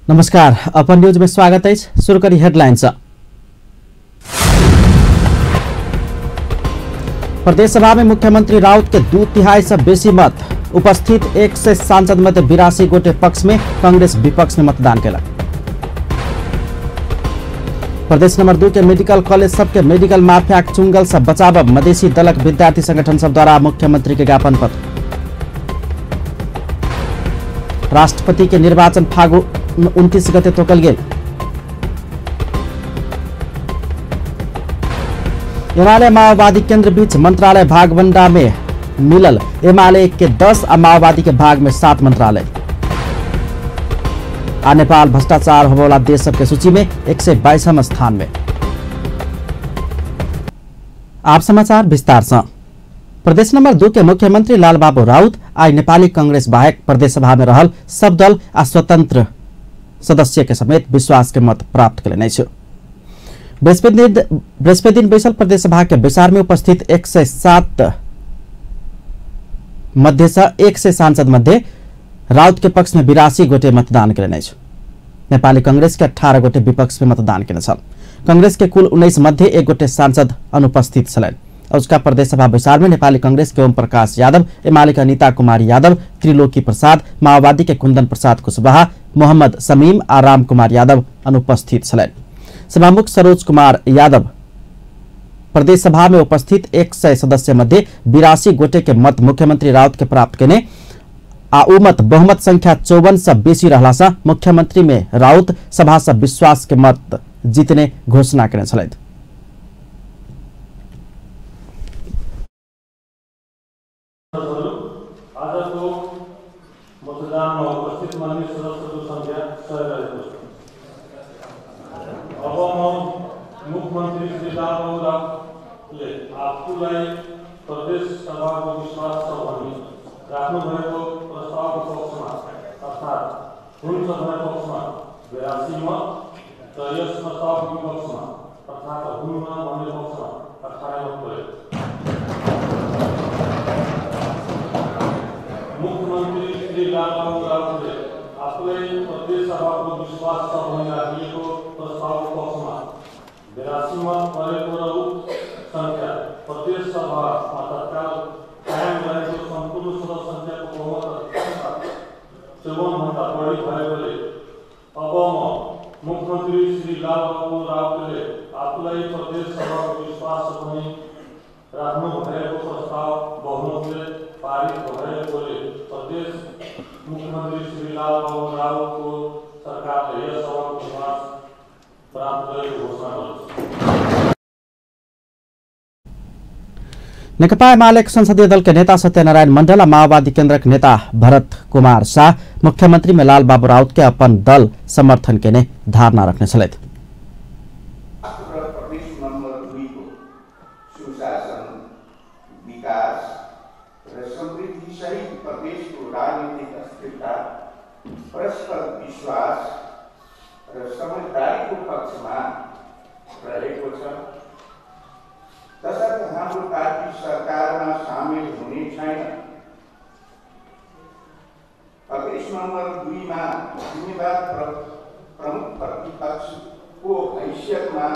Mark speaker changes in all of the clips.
Speaker 1: नमस्कार, अपन न्यूज में स्वागत है। शुरू करी हेडलाइंस। प्रदेश सभा में मुख्यमंत्री राउत के 2/3 से बेसी मत। उपस्थित 100 सांसद मध्य 82 गोटे पक्ष में, कांग्रेस विपक्ष में मतदान केलक। प्रदेश नंबर 2 के मेडिकल कॉलेज सबके मेडिकल माफिया के चुंगल से बचाव मधेसी दलक विद्यार्थी संगठन सब द्वारा मुख्यमंत्री के ज्ञापन पत्र। राष्ट्रपति के निर्वाचन फागुन 29 गते तोकल गेल। एमाले माओवादी केंद्र बीच मंत्रालय भागवंडा में मिलल। एमाले के 10 आ माओवादी के भाग में 7 मंत्रालय। आ नेपाल भ्रष्टाचार होने देश सबके सूची में 122वां स्थान में। आप समाचार विस्तार से। प्रदेश नंबर 2 के मुख्यमंत्री लालबाबू राउत आई नेपाली कांग्रेस बाहेक प्रदेश सभा में रहल सब दल आ स्वतंत्र सदस्य के समेत विश्वास के मत प्राप्त कयने अछि। बृहस्पति दिन बैसल प्रदेश सभा के बैसार में उपस्थित 107 मध्य से 100 सांसद मध्य राउत के पक्ष में 82 गोटे मतदान कयने अछि। नेपाली कांग्रेस के 18 गोटे विपक्ष में मतदान कयने छल। कांग्रेस के कुल 19 मध्य 1 गोटे सांसद अनुपस्थित छलनि। उसका प्रदेश सभा बैसार में नेपाली कांग्रेस के ओम प्रकाश यादव, एमाले के अनिता कुमारी यादव, त्रिलोकी प्रसाद, माओवादी के कुंदन प्रसाद कुशवाहा, मोहम्मद समीम आ राम कुमार यादव अनुपस्थित छलनि। सभामुख सरोज कुमार यादव प्रदेश सभा में उपस्थित 100 सदस्य मध्य 82 गोटे के मत मुख्यमंत्री राउत के प्राप्त केने आ उ मत बहुमत संख्या 54 से बेसी रहला से मुख्यमंत्री में राउत सभा से विश्वास के मत जीतने घोषणा केने छलथि।
Speaker 2: आजको मतदानमा उपस्थित मान्य सदस्यको संख्या 100 रहेको छ। अब म मुख्यमन्त्री श्री लालबाबु राउतले आफूलाई प्रदेश सभाको विश्वास छ भनी राख्नुभएको प्रस्तावको पक्षमा अर्थात् हुन्छ भन्ने पक्षमा 82 मत र यस प्रस्तावको विपक्षमा अर्थात् हुन्न भन्ने पक्षमा 18 मत परे। मुख्यमन्त्री श्री लालबाबु राउतले आफूलाई प्रदेश सभाको विश्वास छ भनी राखिएको प्रस्तावको पक्षमा 82 मत परेको र उक्त संख्या प्रदेश सभामा तत्काल कायम रहेको सम्पूर्ण सदस्य संख्याको बहुमत 54 भन्दा बढी भएकोले अब म मुख्यमन्त्री श्री लालबाबु राउतले आफूलाई प्रदेश सभाको विश्वास छ भनी राख्नु भएको प्रस्ताव बहुमतले पारित भएकोले प्रदेश मुख्यमन्त्री श्री लालबाबु राउतको सरकारले यस सभाको विश्वास प्राप्त गरेको घोषणा गर्दछ।
Speaker 1: नेकपा एमाले संसदीय दल के नेता सत्यनारायण मंडल आ माओवादी केंद्र के नेता भरत कुमार शाह मुख्यमंत्री में लालबाबू राउत के अपन दल समर्थन के धारणा रखने छलथि।
Speaker 3: प्रदेश नंबर 2 को सुशासन, विकास र समृद्धि सहित प्रदेशको राजनीतिक अस्थिरता, परस्पर विश्वास र समझदारीको पक्षमा रहेको छ। तसर्थ हाम्रो पार्टी सरकारमा सामेल हुने छैन। प्रदेश नम्बर 2 मा जिम्मेवार प्रमुख प्रतिपक्षको हैसियतमा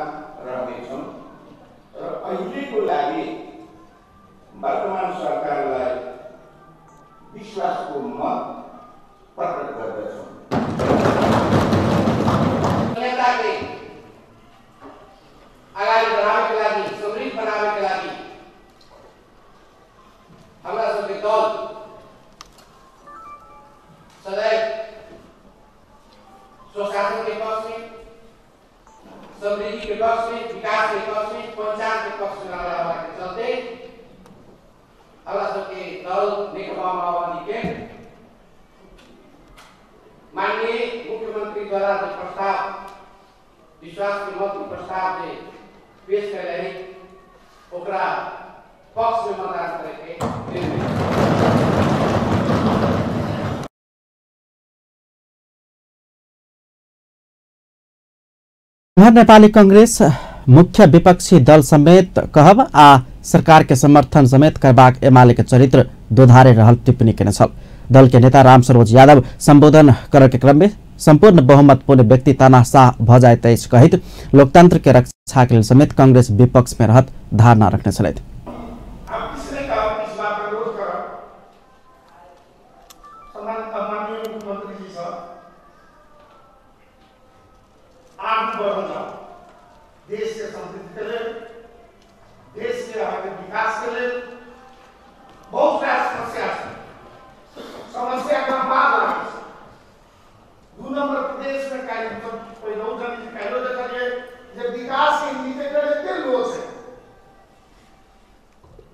Speaker 3: रहनेछौँ र अहिलेको लागि वर्तमान सरकारलाई विश्वासको मत प्रकट गर्दछौँ।
Speaker 4: जनताले अगाडि बढाउनका लागि, समृद्ध बनाउनका लागि हाम्रा सबके दल सदैव स्वशासन के पक्ष में, समृद्धि के पक्ष में, विकास के पक्ष में, पहिचान के पक्ष में रहला के चलते हमरा सबके दल नेकपा माओवादी के माननीय मुख्यमंत्री द्वारा जो प्रस्ताव विश्वास के मत प्रस्ताव जे पेश कर रही ओकरा पक्ष में मतदान करे के निर्णय।
Speaker 1: नेपाली कांग्रेस मुख्य विपक्षी दल समेत कहब आ सरकार के समर्थन समेत करबाक एमाले के चरित्र दोधारे रहल टिप्पणी केने छल। दल के नेता रामसरोज यादव संबोधन करे के क्रम में सम्पूर्ण बहुमत पूर्ण व्यक्ति तानाशाह भ जाइत अछि कहैत लोकतंत्र के रक्षा के लेल समेत कांग्रेस विपक्ष में रहत धारणा रखने छलथि।
Speaker 3: देश के समृद्धि के लेल, देश के विकास के लेल बहुत रास समस्या छै। समस्या के बाद लागै छै। 2 नंबर प्रदेश में काल्हि पहिलहु काल्हिो देखलियै जे विकास के इंडिकेटर एते लो छै।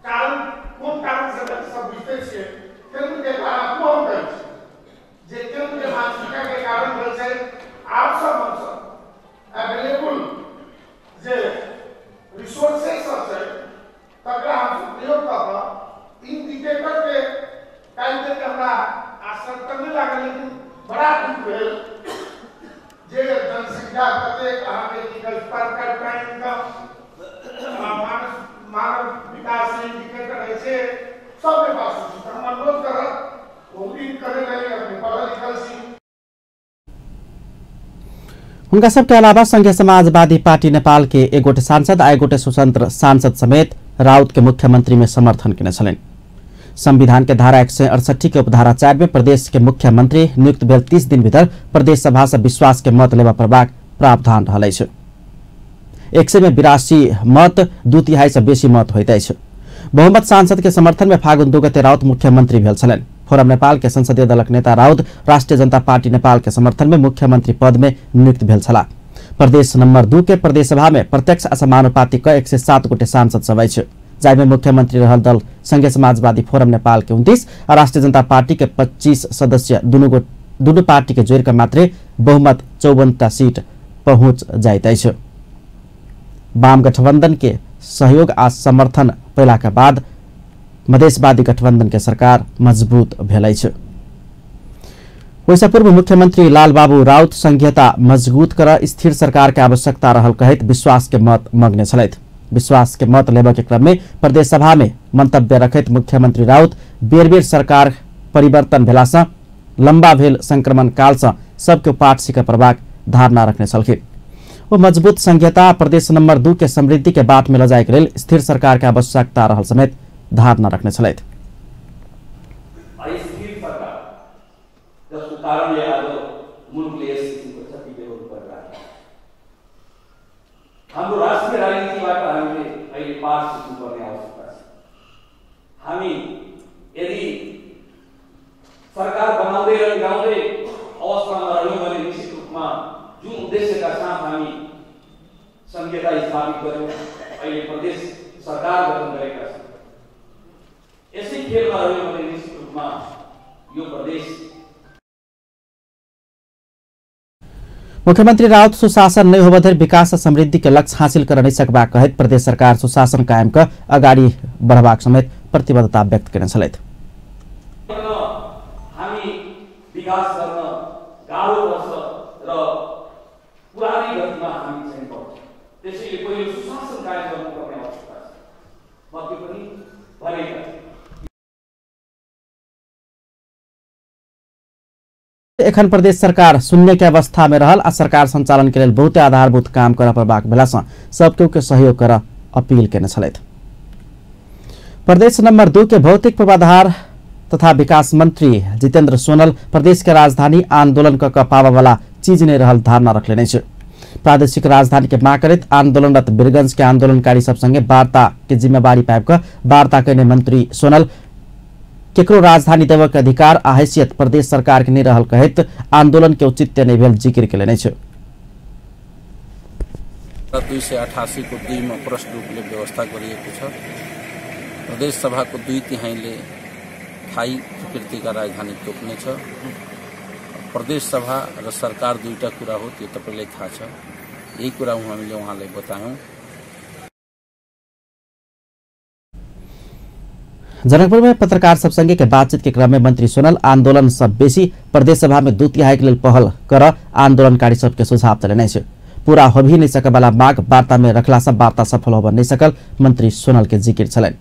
Speaker 3: कारण कोन कारण से सब बुझते छियै। केन्द्र के कारण अपनो हम कहै छी जे केन्द्र के मानसिकता के कारण भेल छै। आप सब हमसब अवेलेबल जे रिसोर्सेस सब छै तकरा हमसब प्रयोग कऽ कऽ इंडिकेटर के काल्हि देख हमरा आश्चर्य तऽ नहि लागल, लेकिन बड़ा दुख भेल जे जनसंख्या कतेक अहाँके की कहै पर कैपिटा इनकम, मानव विकास इंडिकेटर होइ छै सबके पास छै। तऽ हम अनुरोध करब बहुत दिन करे रही अपने पढ़ल लिखल छी।
Speaker 1: हुनका सबके अलावा संघीय समाजवादी पार्टी नेपाल के एक गोटे सांसद आ एक गोटे स्वतंत्र सांसद समेत राउत के मुख्यमंत्री में समर्थन केने छलनि। संविधान के धारा 168 के उपधारा 4 में प्रदेश के मुख्यमंत्री नियुक्त भेल 30 दिन भीतर प्रदेश सभा से विश्वास के मत लेबा पड़बाक प्रावधान रहल अछि। 182 मत 2/3 से बेसी मत होइत अछि। बहुमत सांसद के समर्थन में फागुन 2 गते राउत मुख्यमंत्री भेल छलनि। फोरम नेपाल के संसदीय दलक नेता राउत राष्ट्रीय जनता पार्टी नेपाल के समर्थन में मुख्यमंत्री पद में नियुक्त भेल छलाह। प्रदेश नंबर 2 के प्रदेश सभा में प्रत्यक्ष असमानुपातिक क 107 गोटे सांसद सब अछि, जाहिमे मुख्यमंत्री रहल दल संघीय समाजवादी फोरम नेपाल के 29 आ राष्ट्रीय जनता पार्टी के 25 सदस्य दुनू पार्टी के जोड़ि कऽ मात्रे बहुमत 54टा सीट पहुंच जाइत अछि। वाम गठबंधन के सहयोग आ समर्थन पयला के बाद मधेशवादी गठबंधन के सरकार मजबूत भेल अछि। ओहिसँ पूर्व मुख्यमंत्री लालबाबू राउत संघीयता मजबूत कर स्थिर सरकार के आवश्यकता रहल कहैत विश्वास के मत मांगने छलथि। विश्वास के मत लेबय के क्रम में प्रदेश सभा में मंतव्य रखैत मुख्यमंत्री राउत बेर बेर सरकार परिवर्तन भेलासँ लंबा भेल संक्रमण कालसँ सबके पाठ सीखय पड़बाक धारणा रखने छलखिन। ओ मजबूत संघीयता प्रदेश नंबर 2 के समृद्धि के बाट में लऽ जाय के लेल स्थिर सरकार के आवश्यकता रहल समेत धारणा रखने छलथि।
Speaker 5: अस्थिर सरकार जसको कारणले आज मुलुकले यस किसिमको क्षति बेहोर्नु परिरहेको छ। हाम्रो राष्ट्रिय राजनीतिबाट हामीले अहिले पाठ सिक्नुपर्ने आवश्यकता छ। हामी यदि सरकार बनाउँदै र गाउँदै अवस्थामा रह्यौँ भने निश्चित रूपमा जुन उद्देश्यका साथ हामी संघीयता स्थापित गर्यौँ, अहिले प्रदेश सरकार गठन गरेका छौँ, यसै खेलमा रह्यौँ भने निश्चित रूपमा यो प्रदेश।
Speaker 1: मुख्यमंत्री राउत सुशासन नहीं होबधरि विकास आ समृद्धि के लक्ष्य हासिल कर नहीं सकबाक कहैत प्रदेश सरकार सुशासन कायम क अगाडि बढ़बाक समेत प्रतिबद्धता व्यक्त केने छलथि।
Speaker 5: हामी विकास गर्न गाह्रो पर्छ र पुरानै गतिमा हामी चाहिँ पर्छौँ। त्यसैले पहिले सुशासन कायम गर्नुपर्ने आवश्यकता छ। म त्यो पनि भनेका थिएँ।
Speaker 1: एखन प्रदेश सरकार शून्य के अवस्था में रहल आ सरकार संचालन के लेल बहुते आधारभूत काम करऽ पड़बाक भेलासँ सबकेओ के सहयोग कर अपील केने छलथि। प्रदेश नंबर 2 के भौतिक पूर्वाधार तथा विकास मंत्री जितेंद्र सोनल प्रदेश के राजधानी आंदोलन क पाबऽ वाला चीज नहीं रहल धारणा रखलेने अछि। प्रादेशिक राजधानी के मांग करैत आंदोलनरत वीरगंज के आंदोलनकारी सब संगे वार्ता के जिम्मेवारी पाबि कऽ वार्ता कयने मंत्री सोनल केकरो राजधानी देबऽ के अधिकार आ हैसियत प्रदेश सरकार के नहीं रहल कहैत आंदोलन के औचित्य नहीं भेल जिक्र केलनि अछि।
Speaker 6: 288 को 2 मा प्रष्ट रूपले व्यवस्था गरिएको छ। प्रदेश सभाको 2/3 स्थायी प्रकृतिका राजधानी तोक्नेछ। प्रदेश सभा र सरकार दुईटा कुरा हो, त्यो तपाईलाई थाहा छ। यही कुरा हामीले उहाँलाई बतायौं।
Speaker 1: जनकपुर में पत्रकार सब संगे के बातचीत के क्रम में मंत्री सोनल आंदोलन सब बेसी प्रदेश सभा में 2/3 के लेल पहल कर आंदोलनकारी सबके सुझाव देने अछि। पूरा हो भी नहीं सके वाला मांग वार्ता में रखला सब वार्ता सफल होब नहीं सकल मंत्री सोनल के जिक्र छलनि।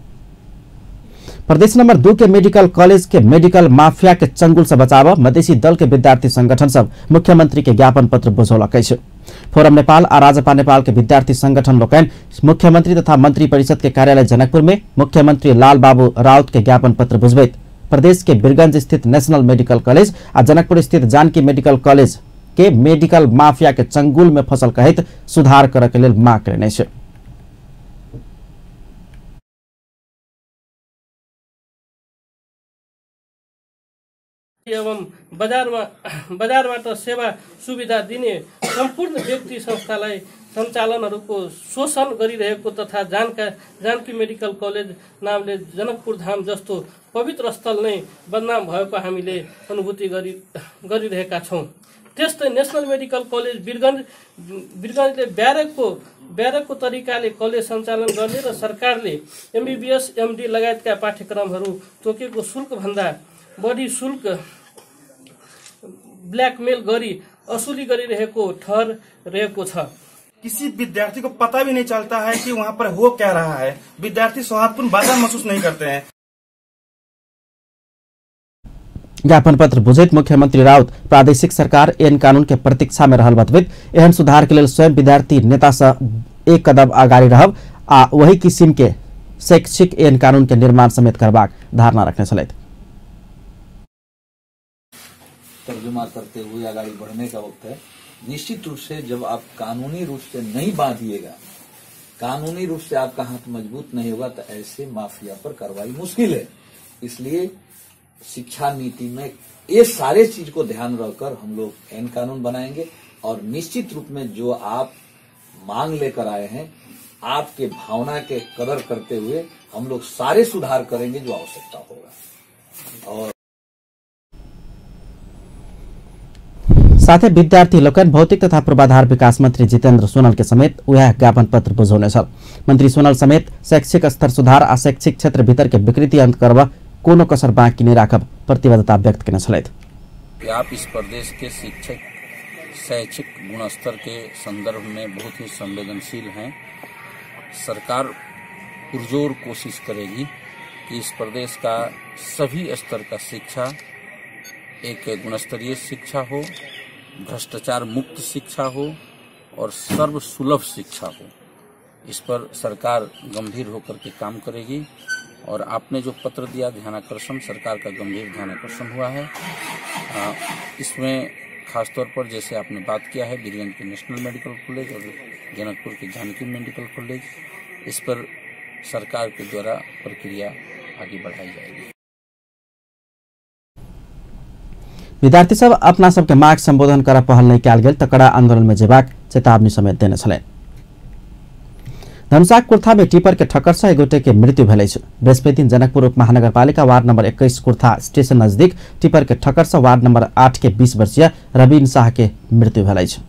Speaker 1: प्रदेश नंबर 2 के मेडिकल कॉलेज के मेडिकल माफिया के चंगुल से बचाव मधेसी दल के विद्यार्थी संगठन सब मुख्यमंत्री के ज्ञापन पत्र बुझौलक अछि। फोरम नेपाल आ राजपा नेपाल के विद्यार्थी संगठन लोकनि मुख्यमंत्री तथा मंत्री परिषद के कार्यालय जनकपुर में मुख्यमंत्री लाल बाबू राउत के ज्ञापन पत्र बुझबैत प्रदेश के वीरगंज स्थित नेशनल मेडिकल कॉलेज आ जनकपुर स्थित जानकी मेडिकल कॉलेज के मेडिकल माफिया के चंगुल में फसल कहैत सुधार करय के लेल मांग कयने अछि।
Speaker 7: एवं बजारबाट सेवा सुविधा दिने सम्पूर्ण व्यक्ति संस्थालाई सञ्चालनहरूको शोषण गरिरहेको तथा जानकी मेडिकल कलेज नामले जनकपुर धाम जस्तो पवित्र स्थल नै बदनाम भएको हामीले अनुभूति गरिरहेका छौँ। त्यस्तै नेशनल मेडिकल कलेज वीरगञ्जले ब्यारेकको तरिकाले कलेज सञ्चालन गर्ने र सरकारले एमबीबीएस एमडी लगायतका पाठ्यक्रमहरू तोकेको शुल्कभन्दा बढी शुल्क ब्ल्याकमेल गरी असुली गरिरहेको ठहर रहेको छ।
Speaker 8: किसी विद्यार्थी को पता भी नहीं चलता है कि वहाँ पर हो क्या रहा है। विद्यार्थी सौहार्दपूर्ण बाधा महसूस नहीं करते हैं।
Speaker 1: ज्ञापन पत्र बुझैत मुख्यमंत्री राउत प्रादेशिक सरकार एहन कानून के प्रतीक्षा में रहल बतबैत एहन सुधार के लेल स्वयं विद्यार्थी नेता से एक कदम अगाडि रहब आ वही किसिम के शैक्षिक एहन कानून के निर्माण समेत करबाक धारणा रखने छलथि।
Speaker 9: तर्जुमा करते हुए आगे बढ़ने का वक्त है। निश्चित रूप से जब आप कानूनी रूप से नहीं बांधिएगा, कानूनी रूप से आपका हाथ मजबूत नहीं होगा तो ऐसे माफिया पर कार्रवाई मुश्किल है। इसलिए शिक्षा नीति में ये सारे चीज को ध्यान रखकर हम लोग एन कानून बनाएंगे और निश्चित रूप में जो आप मांग लेकर आए हैं आपके भावना के कदर करते हुए हम लोग सारे सुधार करेंगे जो आवश्यकता होगा। और
Speaker 1: साथै विद्यार्थी लोकनि भौतिक तथा पूर्वाधार विकास मंत्री जितेन्द्र सोनल के समेत वएह ज्ञापन पत्र बुझौने छल। मंत्री सोनल समेत शैक्षिक स्तर सुधार आ शैक्षिक क्षेत्र भीतर के विकृति अंत करब कोनो कसर बाँकी नहीं राखब प्रतिबद्धता व्यक्त केने छलथि।
Speaker 6: आप इस प्रदेश के शिक्षक शैक्षिक गुणस्तर के संदर्भ में बहुत ही संवेदनशील हैं। सरकार पुरजोर कोशिश करेगी कि इस प्रदेश का सभी स्तर का शिक्षा एक गुणस्तरीय शिक्षा हो, भ्रष्टाचार मुक्त शिक्षा हो और सर्वसुलभ शिक्षा हो। इस पर सरकार गंभीर होकर के काम करेगी। और आपने जो पत्र दिया ध्यानाकर्षण, सरकार का गंभीर ध्यानाकर्षण हुआ है। इसमें खासतौर पर जैसे आपने बात किया है वीरगंज के नेशनल मेडिकल कॉलेज और जनकपुर के जानकी मेडिकल कॉलेज, इस पर सरकार के द्वारा प्रक्रिया आगे बढ़ाई जाएगी।
Speaker 1: विद्यार्थी सब अपना सबके माग संबोधन कर पहल नहीं कयल गेल त कड़ा आंदोलन में जेबाक चेतावनी समेत देने छलनि। धनुषाक कुर्था में टिपर के ठक्कर से एक गोटे के मृत्यु भेल अछि। बृहस्पति दिन जनकपुर उप महानगरपालिका वार्ड नंबर 21 कुर्था स्टेशन नजदीक टिपर के ठक्कर से वार्ड नंबर 8 के 20 वर्षीय रवीन शाह के मृत्यु भेल अछि।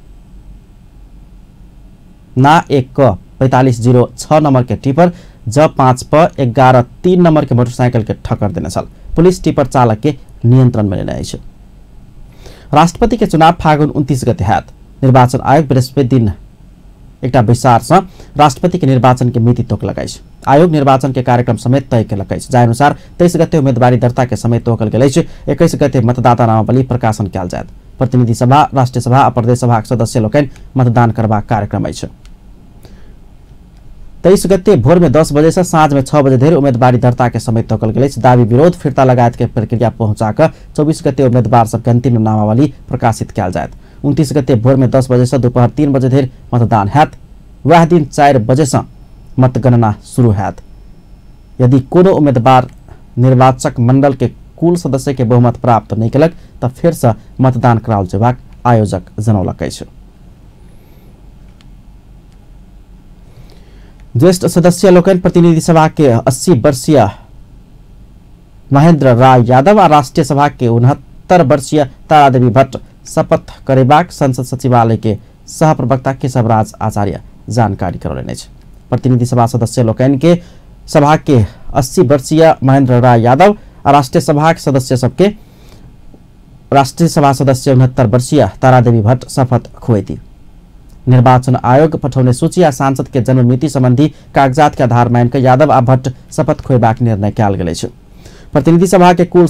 Speaker 1: ना 1 क 4506 नंबर के टिपर ज 5 प 11 3 नंबर के मोटरसाइकिल के ठक्कर देने छल। पुलिस टिपर चालक के नियंत्रण में लेने अछि। राष्ट्रपति के चुनाव फागुन 29 गते हैत। निर्वाचन आयोग बृहस्पति दिन एकटा बैसार से राष्ट्रपति के निर्वाचन के मिति तोकलक अछि। आयोग निर्वाचन के कार्यक्रम समेत तय केलक अछि। जाहि अनुसार 23 गते उम्मीदवारी दर्ता के समय तोकल गेल अछि। 21 गते मतदाता नामावली प्रकाशन कयल जायत। प्रतिनिधि सभा, राष्ट्रीय सभा आ प्रदेश सभा के सदस्य लोकनि मतदान करबाक कार्यक्रम अछि। 23 गते भोर में 10 बजे से साँझ में 6 बजे धरि उम्मीदवारी दर्ता के समय तोकल गेल अछि। दावी विरोध फिर्ता लगायत के प्रक्रिया पहुंचा 24 गते उम्मीदवार सबके अंतिम नामावली प्रकाशित कयल जायत। 29 गते भोर में 10 बजे से दोपहर 3 बजे धरि मतदान हैत। वएह दिन 4 बजे से मतगणना शुरू हैत। यदि कोनो उम्मीदवार निर्वाचक मंडल के कुल सदस्य के बहुमत प्राप्त नहीं केलक त फेर से मतदान कराओल जेबाक आयोजक जनौलक अछि। ज्येष्ठ सदस्य लोकनि प्रतिनिधि सभा के 80 वर्षीय महेंद्र राय यादव आ राष्ट्रीय सभा के 69 वर्षीय तारादेवी भट्ट शपथ करेबाक संसद सचिवालय के सहप्रवक्ता केशवराज आचार्य जानकारी करौलनि अछि। प्रतिनिधि सभा सदस्य लोकनि के सभा के 80 वर्षीय महेंद्र राय यादव आ राष्ट्रीय सभा के सदस्य सबके राष्ट्रीय सभा सदस्य 69 वर्षीय तारादेवी भट्ट शपथ खुएती। निर्वाचन आयोग पठौने सूची आ सांसद के जन्ममिति संबंधी कागजात के आधार मानि कऽ यादव आ भट्ट शपथ खुएबाक निर्णय कयल गेल अछि। प्रतिनिधि सभा के कुल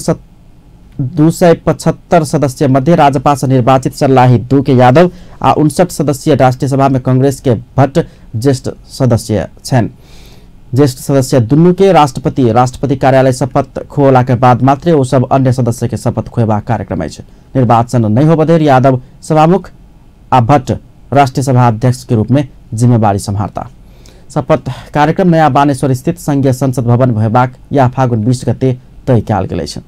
Speaker 1: 275 सदस्य मध्य राजपा से निर्वाचित सर्लाही 2 के यादव आ 59 सदस्यीय राष्ट्रीय सभा में कांग्रेस के भट्ट ज्येष्ठ सदस्य छन्। ज्येष्ठ सदस्य दुनू के राष्ट्रपति राष्ट्रपति कार्यालय शपथ खोला के बाद मात्रे ओ सब अन्य सदस्य के शपथ खोएबाक कार्यक्रम अछि। निर्वाचन नहीं होबधरि यादव सभामुख आ भट्ट राष्ट्रीय सभा अध्यक्ष के रूप में जिम्मेवारी सम्हारता। शपथ कार्यक्रम नयाँ बानेश्वर स्थित संघीय संसद भवन होयबाक या फागुन 20 गते तय कयल गेल अछि।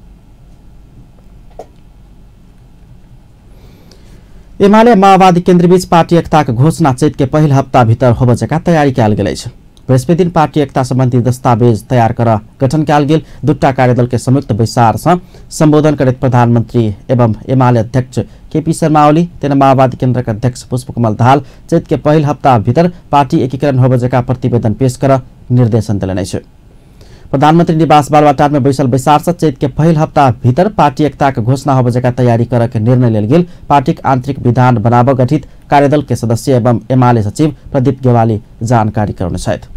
Speaker 1: एमाले माओवादी केन्द्रबीच पार्टी एकताक घोषणा चैत के पहिल हप्ता भीतर होबय जकाँ तैयारी कयल गेल अछि। बृहस्पति दिन पार्टी एकता संबंधी दस्तावेज तैयार कर गठन कयल गेल दूटा कार्यदल के संयुक्त बैसार से संबोधन करैत प्रधानमंत्री एवं एमाले अध्यक्ष केपी शर्मा ओली तेना माओवादी केन्द्रक अध्यक्ष पुष्पकमल दाहाल चैत के पहिल हप्ता भीतर पार्टी एकीकरण होबय जकाँ प्रतिवेदन पेश कर निर्देशन देलनि अछि। प्रधानमंत्री निवास बालवाटार में बैसल बैसार से चैत के पहिल हप्ता भीतर पार्टी एकता के घोषणा होबय जकाँ तैयारी करऽ के निर्णय लेल गेल। पार्टीक आंतरिक विधान बनाबऽ गठित कार्यदल के सदस्य एवं एमाले सचिव प्रदीप गेवाली जानकारी करौने छथि।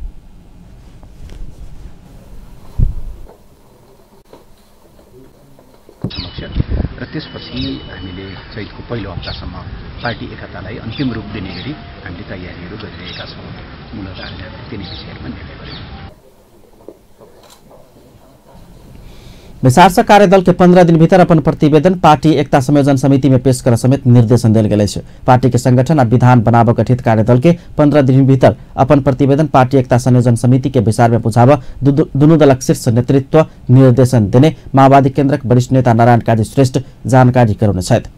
Speaker 10: र त्यसपछि हामीले चैतको पहिलो हप्तासम्म पार्टी एकतालाई अन्तिम रूप दिने गरी हामीले तयारीहरू गरिरहेका छौँ। मूलतः हामीले तिनै विषयहरूमा निर्णय गर्यौँ।
Speaker 1: बैसार से कार्यदल के 15 दिन भीतर अपन प्रतिवेदन पार्टी एकता संयोजन समिति में पेश कर समेत निर्देशन देल गेल अछि। पार्टी के संगठन आ विधान बनाबऽ गठित कार्यदल के 15 दिन भीतर अपन प्रतिवेदन पार्टी एकता संयोजन समिति के बैसार में बुझाबऽ दुनू दलक शीर्ष नेतृत्व निर्देशन देने माओवादी केन्द्रक वरिष्ठ नेता नारायण काजी श्रेष्ठ जानकारी करौने छथि।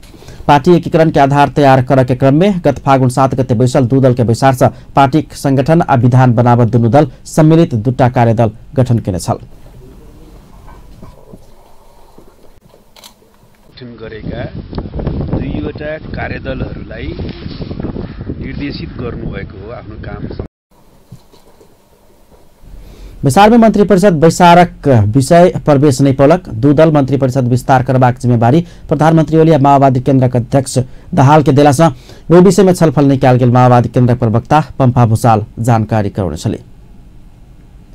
Speaker 1: पार्टी एकीकरण के आधार तैयार करऽ के क्रम में गत फागुन 7 गते बैसल दू दल के बैसार से पार्टी संगठन आ विधान बनाबऽ दुनू दल सम्मिलित दूटा कार्यदल गठन केने छल।
Speaker 10: गठन गरेका दुईवटा कार्यदलहरूलाई निर्देशित गर्नुभएको हो आफ्नो काम।
Speaker 1: बैसार में मंत्रिपरिषद बैसारक विषय प्रवेश नहीं पौलक। दू दल मंत्रिपरिषद विस्तार करबाक जिम्मेवारी प्रधानमंत्री ओली आ माओवादी केन्द्रक अध्यक्ष दाहाल के देला सँ ओहि विषय में छलफल नहीं कयल गेल माओवादी केन्द्रक प्रवक्ता पंपा भूषाल जानकारी करौने छली।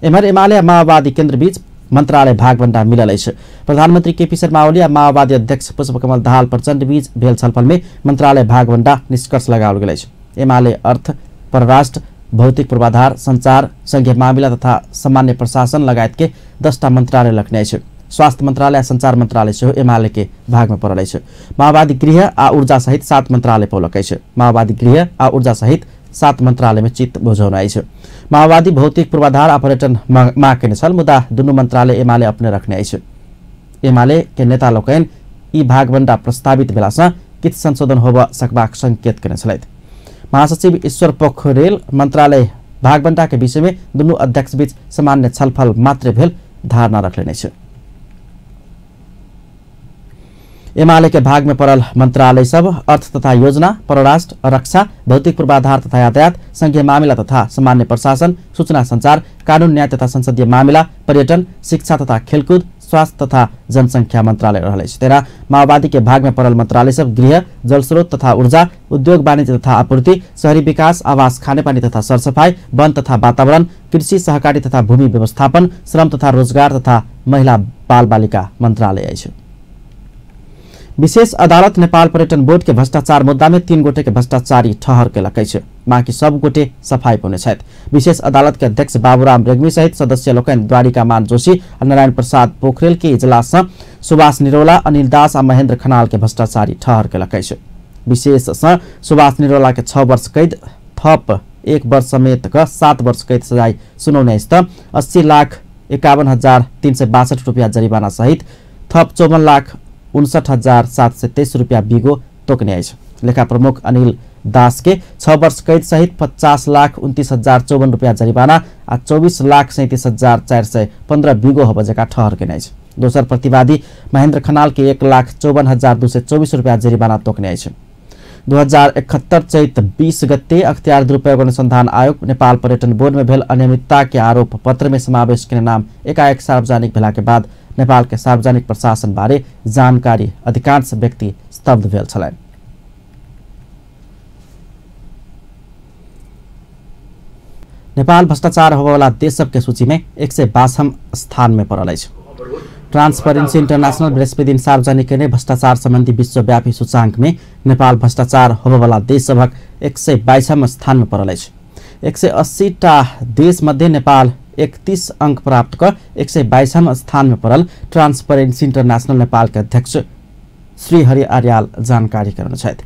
Speaker 1: एम्हर एमाले आ माओवादी केन्द्र बीच मंत्रालय भागबण्डा मिलल अछि। प्रधानमंत्री केपी शर्मा ओली आ माओवादी अध्यक्ष पुष्पकमल दाहाल प्रचण्ड बीच भेल छलफल में मंत्रालय भागबण्डा निष्कर्ष लगाओल गेल अछि। एमाले अर्थ, परराष्ट्र, भौतिक पूर्वाधार, संचार, संघीय मामिला तथा सामान्य प्रशासन लगायत के 10टा मंत्रालय रखने अछि। स्वास्थ्य मंत्रालय आ संचार मंत्रालय सेहो एमाले के भाग में पड़ल अछि। माओवादी गृह आ ऊर्जा सहित 7 मंत्रालय पौलक अछि। माओवादी गृह आ ऊर्जा सहित 7 मंत्रालय में चित्त बुझौने अछि। माओवादी भौतिक पूर्वाधार आ पर्यटन माग केने छल, मुदा दुनू मंत्रालय एमाले अपने रखने अछि। एमाले के नेता लोकनि ई भागबण्डा प्रस्तावित भेला सँ किछु संशोधन होबऽ सकबाक संकेत केने छलथि। महासचिव ईश्वर पोखरेल मंत्रालय भागबण्डा के विषय में दुनू अध्यक्ष बीच सामान्य छलफल मात्र भेल धारणा रखलेने अछि। एमाले के भाग में पड़ल मंत्रालय सब अर्थ तथा योजना, परराष्ट्र, रक्षा, भौतिक पूर्वाधार तथा यातायात, संघीय मामिला तथा सामान्य प्रशासन, सूचना संचार, कानून न्याय तथा संसदीय मामिला, पर्यटन, शिक्षा तथा खेलकूद, स्वास्थ्य तथा जनसंख्या मंत्रालय रहल अछि। तेना माओवादी के भाग में पड़ल मंत्रालय सब गृह, जलस्रोत तथा ऊर्जा, उद्योग वाणिज्य तथा आपूर्ति, शहरी विकास, आवास, खानेपानी तथा सरसफाई, वन तथा वातावरण, कृषि, सहकारी तथा भूमि व्यवस्थापन, श्रम तथा रोजगार तथा महिला बाल बालिका मंत्रालय अछि। विशेष अदालत नेपाल पर्यटन बोर्ड के भ्रष्टाचार मुद्दा में 3 गोटे के भ्रष्टाचारी ठहर केलक अछि। बाकी सब गोटे सफाई पौने छथि। विशेष अदालत के अध्यक्ष बाबूराम रेग्मी सहित सदस्य लोकनि द्वारिका मान जोशी आ नारायण प्रसाद पोखरेल के इजलास सँ सुभाष निरौला, अनिल दास आ महेंद्र खनाल के भ्रष्टाचारी ठहर केलक अछि। विशेष सँ सुभाष निरौला के 6 वर्ष कैद, थप 1 वर्ष समेत क 7 वर्ष कैद सजाय सुनौने अछि त 80,51,362 रुपया जरिवाना सहित थप 54,59,723 रुपया बिगो तोक्ने अछि। लेखा प्रमुख अनिल दास के 6 वर्ष कैद सहित 50,29,054 रुपया जरिवाना आ 24,37,415 बिगो होबय जकाँ ठहर केने अछि। दोसर प्रतिवादी महेंद्र खनाल के 1,54,224 रुपया जरिवाना तोक्ने अछि। 2071 चैत 20 गते अख्तियार दुरुपयोग अनुसंधान आयोग नेपाल पर्यटन बोर्ड में भेल अनियमितता के आरोप पत्र में समावेश केने नाम एकाएक सार्वजनिक भेला के बाद नेपाल के सार्वजनिक प्रशासन बारे जानकारी अधिकांश व्यक्ति स्तब्ध भेल छलनि। नेपाल भ्रष्टाचार होबयवला देश सबके सूची में 162 स्थान में पड़ल अछि। ट्रांसपेरेंसी इंटरनेशनल बृहस्पति दिन सार्वजनिक केने भ्रष्टाचार संबंधी विश्वव्यापी सूचांक में नेपाल भ्रष्टाचार होबयवला देश सभक 122वां स्थान में पड़ल अछि। 180 टा देश मध्ये नेपाल 31 अंक प्राप्त क 122वां स्थान में पड़ल ट्रांसपेरेंसी इंटरनेशनल नेपाल के अध्यक्ष श्रीहरि आर्याल जानकारी करने छथि।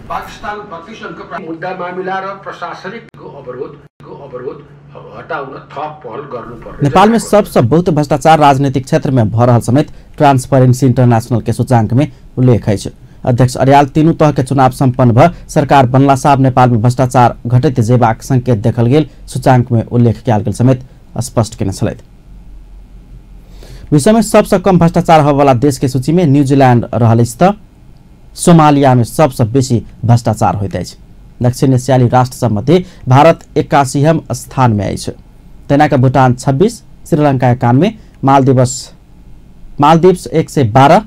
Speaker 11: पाकिस्तान 32 अंक मुद्दा मामिला र प्रशासनिक अवरोध हटाउन थप पहल गर्नुपर्ने।
Speaker 1: नेपाल में सबसे बहुत भ्रष्टाचार राजनीतिक क्षेत्र में भ रहल समेत ट्रांसपेरेंसी इंटरनेशनल के सूचांक में उल्लेख अछि। अध्यक्ष अर्याल तीनू तह के चुनाव सम्पन्न भ सरकार बनला सँ आब नेपाल में भ्रष्टाचार घटैत जेबाक संकेत देखल गेल सूचांक में उल्लेख कयल गेल समेत स्पष्ट केने छलथि। विश्व में सबसे कम भ्रष्टाचार होबयवला देश के सूची में न्यूजीलैंड रहल अछि त सोमालिया में सबसे बेसी भ्रष्टाचार होइत अछि। दक्षिण एशियाली राष्ट्र सब मध्ये भारत 81वां स्थान में अछि। तहिना के भूटान 26, श्रीलंका 91, मालदीव्स 112,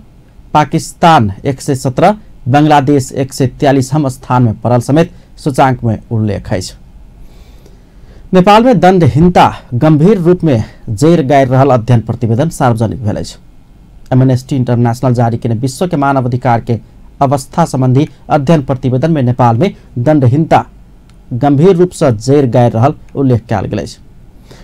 Speaker 1: पाकिस्तान 117, बांग्लादेश 143वां स्थान में पड़ल समेत सूचांक में उल्लेख अछि। नेपाल में दंडहीनता गंभीर रूप में जैर गाड़ि रहल अध्ययन प्रतिवेदन सार्वजनिक भेल अछि। एमनेस्टी इंटरनेशनल जारी केने विश्व के मानवाधिकार के अवस्था संबंधी अध्ययन प्रतिवेदन में नेपाल में दंडहीनता गंभीर रूप से जैर गाड़ि रहल उल्लेख कयल गेल अछि।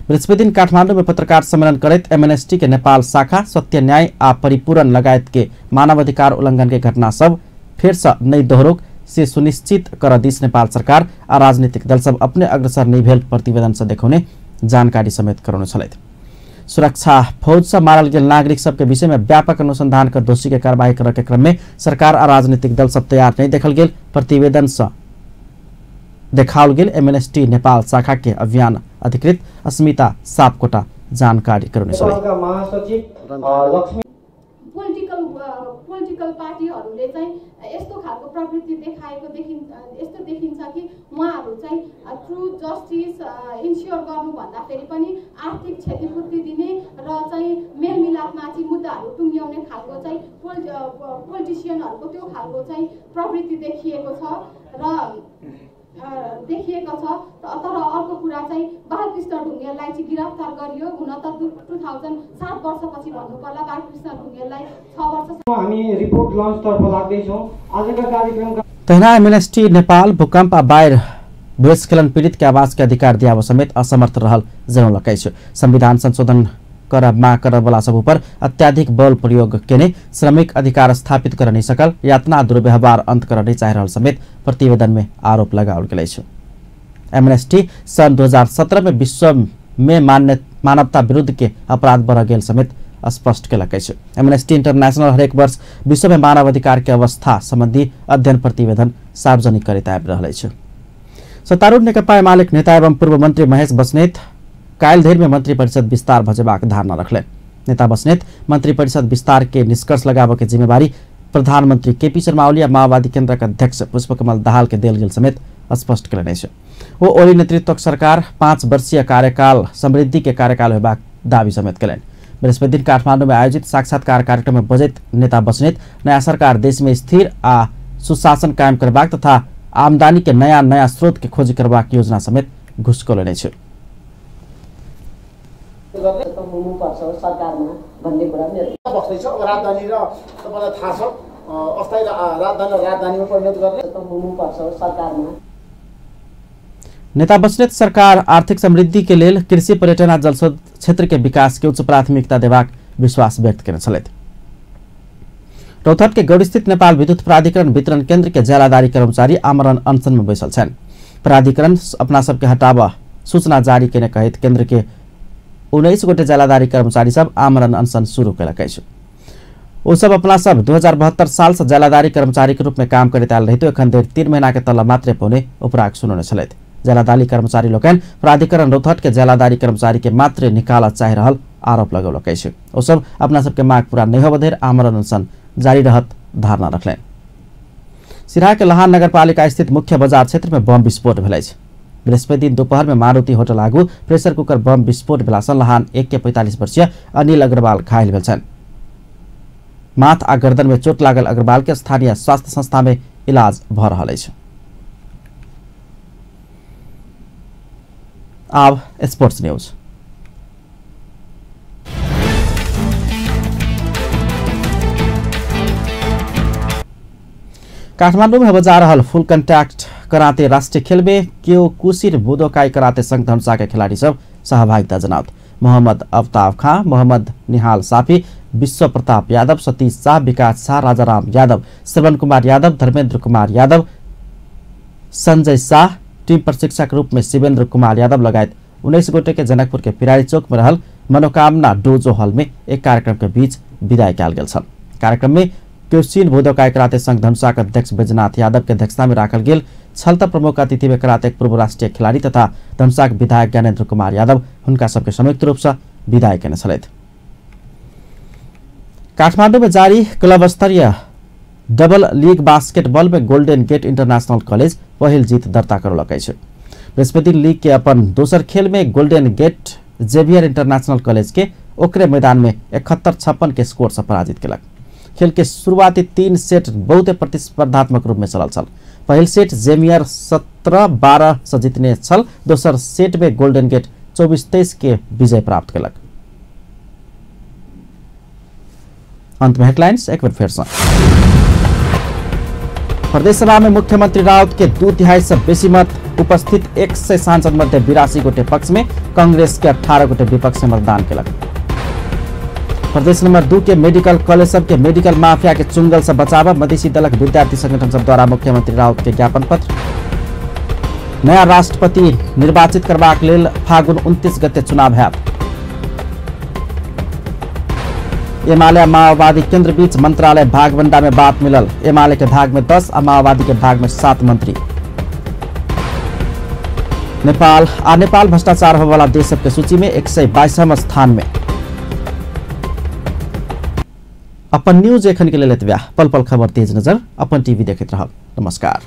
Speaker 1: बृहस्पति दिन काठमांडू में पत्रकार सम्मेलन करैत एमनेस्टी के नेपाल शाखा सत्य न्याय आ परिपूरण लगायत के मानवाधिकार उल्लंघन के घटना सब फेर से नहीं दोहरोक से सुनिश्चित कर this Nepal सरकार आ राजनीतिक दल सब अपने अग्रसर नहीं भेल प्रतिवेदन से देखौने जानकारी समेत करौने छलथि। सुरक्षा फौज से मारल गेल नागरिक सबके विषय में व्यापक अनुसंधान कर दोषी के कार्रवाई करऽ के क्रम में सरकार आ राजनीतिक दल सब तैयार नहीं देखल गेल प्रतिवेदन से देखाओल गेल एमनेस्टी नेपाल शाखा के अभियान अधिकृत अस्मिता सापकोटा जानकारी करौने छलथि।
Speaker 12: पोलिटिकल पार्टीहरूले चाहिँ यस्तो खालको प्रवृत्ति देखाएको यस्तो देखिन्छ कि उहाँहरू चाहिँ ट्रु जस्टिस इन्स्योर गर्नु भन्दाखेरि पनि आर्थिक क्षतिपूर्ति दिने र चाहिँ मेलमिलापमा चाहिँ मुद्दाहरू टुङ्ग्याउने खालको चाहिँ पोलिटिसियनहरूको त्यो खालको चाहिँ प्रवृत्ति देखिएको छ र देखिएको छ। तर अर्को कुरा चाहिँ बालकृष्ण ढुङ्गेललाई चाहिँ गिरफ्तार गरियो। हुन त 2007 वर्षपछि भन्नु पर्ला बालकृष्ण ढुङ्गेललाई 6 वर्ष
Speaker 13: हामी रिपोर्ट लन्चतर्फ लाग्दैछौँ। आजका कार्यक्रमका
Speaker 1: तहिना एमनेस्टी नेपाल भूकंप आ बाढ़ि भूस्खलन पीड़ित के आवास के अधिकार दियाब समेत असमर्थ रहल जनौलक अछि। संविधान संशोधन कर माग करबला सब ऊपर अत्याधिक बल प्रयोग केने श्रमिक अधिकार स्थापित कर नहीं सकल यातना दुर्व्यवहार अंत कर नहीं चाहि रहल समेत प्रतिवेदन में आरोप लगाओल गेल अछि। एमनेस्टी सन् 2017 में विश्व में मानवता विरुद्ध के अपराध बढ़ गेल समेत स्पष्ट केलक अछि। एमनेस्टी इंटरनेशनल हरेक वर्ष विश्व में मानवाधिकार के अवस्था संबंधी अध्ययन प्रतिवेदन सार्वजनिक करैत आबि रहल अछि। सत्तारूढ़ नेकपा एमालेक नेता एवं पूर्व मंत्री महेश बस्नेत काल्हि धरि में मंत्रिपरिषद विस्तार भ जेबाक धारणा रखलनि। नेता बस्नेत मंत्रिपरिषद विस्तार के निष्कर्ष लगाबऽ के जिम्मेवारी प्रधानमंत्री केपी शर्मा ओली आ माओवादी केन्द्रक अध्यक्ष पुष्पकमल दाहाल के देल गेल समेत स्पष्ट केलनि अछि। ओ ओली नेतृत्वक सरकार 5 वर्षीय कार्यकाल समृद्धि के कार्यकाल होयबाक दावी समेत केलनि। बृहस्पति दिन काठमांडू में आयोजित साक्षात्कार कार्यक्रम में बजैत नेता बस्नेत नया सरकार देश में स्थिर आ सुशासन कायम करबाक तथा आमदनी के नया नया स्रोत के खोज करबाक योजना समेत घुसकौलनि अछि।
Speaker 14: सरकारमा भन्ने कुरा मेरो
Speaker 3: बस्दैछ। राजधानी र तपाईलाई थाहा छ अस्थायी राजधानी र राजधानीमा परिणत गर्ने
Speaker 14: हुनुपर्छ सरकारमा।
Speaker 1: नेता बस्नेत सरकार आर्थिक समृद्धि के लेल कृषि पर्यटन आ जलस्रोत क्षेत्र के विकास के उच्च प्राथमिकता देबाक विश्वास व्यक्त केने छलथि। रौतहट के गौरीस्थित नेपाल विद्युत प्राधिकरण वितरण केन्द्र के ज्यालादारी कर्मचारी आमरण अनशन में बैसल छनि। प्राधिकरण अपना सबके हटाबऽ सूचना जारी केने कहैत केन्द्र के 19 गोटे ज्यालादारी कर्मचारी सब आमरण अनशन शुरू केलक अछि। ओ सब अपना सब 2072 साल से ज्यालादारी कर्मचारी के रूप में काम करैत आयल रहितो एखन धरि 3 महीना के तलब मात्रे पौने उपराग सुनौने छलथि। ज्यालादारी कर्मचारी लोकनि प्राधिकरण रौतहट के ज्यालादारी कर्मचारी के मात्रे निकालऽ चाहि रहल आरोप लगौलक अछि। ओ सब अपना सबके माग पूरा नहि होबऽ धरि आमरण अनशन जारी रहत धारणा रखलनि। सिराहा के लहान नगरपालिका स्थित मुख्य बजार क्षेत्र में बम विस्फोट भेल अछि। बृहस्पति दिन दोपहर में मारुति होटल आगू प्रेशर कुकर बम विस्फोट भेलासँ लहान 1 के 45 वर्षीय अनिल अग्रवाल घायल भेल छनि। माथ आ गर्दन में चोट लागल अग्रवाल के स्थानीय स्वास्थ्य संस्था में इलाज भ रहल अछि। आब स्पोर्ट्स न्यूज। काठमाडौँ में होबय जा रहल फुल कंट्याक्ट कराते राष्ट्रिय खेल में क्योकुशिन बुदोकाई कराते संघ धनुषा के खिलाड़ी सब सहभागिता जनावत। मोहम्मद अफ्ताब खां, मोहम्मद निहाल साफी, विश्व प्रताप यादव, सतीश शाह, विकास शाह, राजाराम यादव, श्रवण कुमार यादव, धर्मेंद्र कुमार यादव, संजय शाह, टीम प्रशिक्षक रूप में शिवेंद्र कुमार यादव लगायत 19 गोटे के जनकपुर के पिरारी चौक में रहल मनोकामना डोजो हॉल में एक कार्यक्रम के बीच विदाई कयल गेल छल। कार्यक्रम में क्योकुशिन बुदोकाई कराते संघ धनुषा के अध्यक्ष बैजनाथ यादव के अध्यक्षता में राखल गेल छल। त प्रमुख अतिथि में कराते पूर्व राष्ट्रीय खिलाड़ी तथा धनुषा के विधायक ज्ञानेन्द्र कुमार यादव हुनका सबके संयुक्त रूप से विदाई केने छलथि। काठमाडौँ में जारी क्लब स्तरीय डबल लीग बास्केटबॉल में गोल्डन गेट इंटरनेशनल कॉलेज पहिल जीत दर्ता करौलक अछि। बृहस्पति लीग के अपन दोसर खेल में golden gate Xavier international college के ओकरे मैदान में 71-56 के स्कोर से पराजित केलक। खेल के शुरुआती 3 सेट बहुते प्रतिस्पर्धात्मक रूप में चलल छल। पहिल सेट जेवियर 17-12 से जीतने छल। दोसर सेट में गोल्डन गेट 24-23 के विजय प्राप्त केलक। अंत में हेडलाइंस एक बेर फेर से। प्रदेश सभा में मुख्यमंत्री राउत के 2/3 से बेसी मत, उपस्थित 100 सांसद मध्ये 82 गोटे पक्ष में, कांग्रेस के 18 गोटे विपक्ष में मतदान केलक। प्रदेश नंबर 2 के मेडिकल कॉलेज सब के मेडिकल माफिया के चुंगल से बचाव मधेसी दलक विद्यार्थी संगठन सब द्वारा मुख्यमंत्री राउत के ज्ञापन पत्र। नया राष्ट्रपति निर्वाचित करबाक लेल फागुन 29 गते चुनाव हैत। एमाले माओवादी केंद्र बीच मंत्रालय भागवंडा में बात मिलल। एमाले के भाग में 10 आ माओवादी के भाग में 7 मंत्री। नेपाल आ नेपाल भ्रष्टाचार होने वाला देश सबके सूची में 122वां स्थान में। अपन न्यूज एखन के लेल एतबे। पल पल खबर तेज नजर अपन टीवी देखैत रहब। नमस्कार।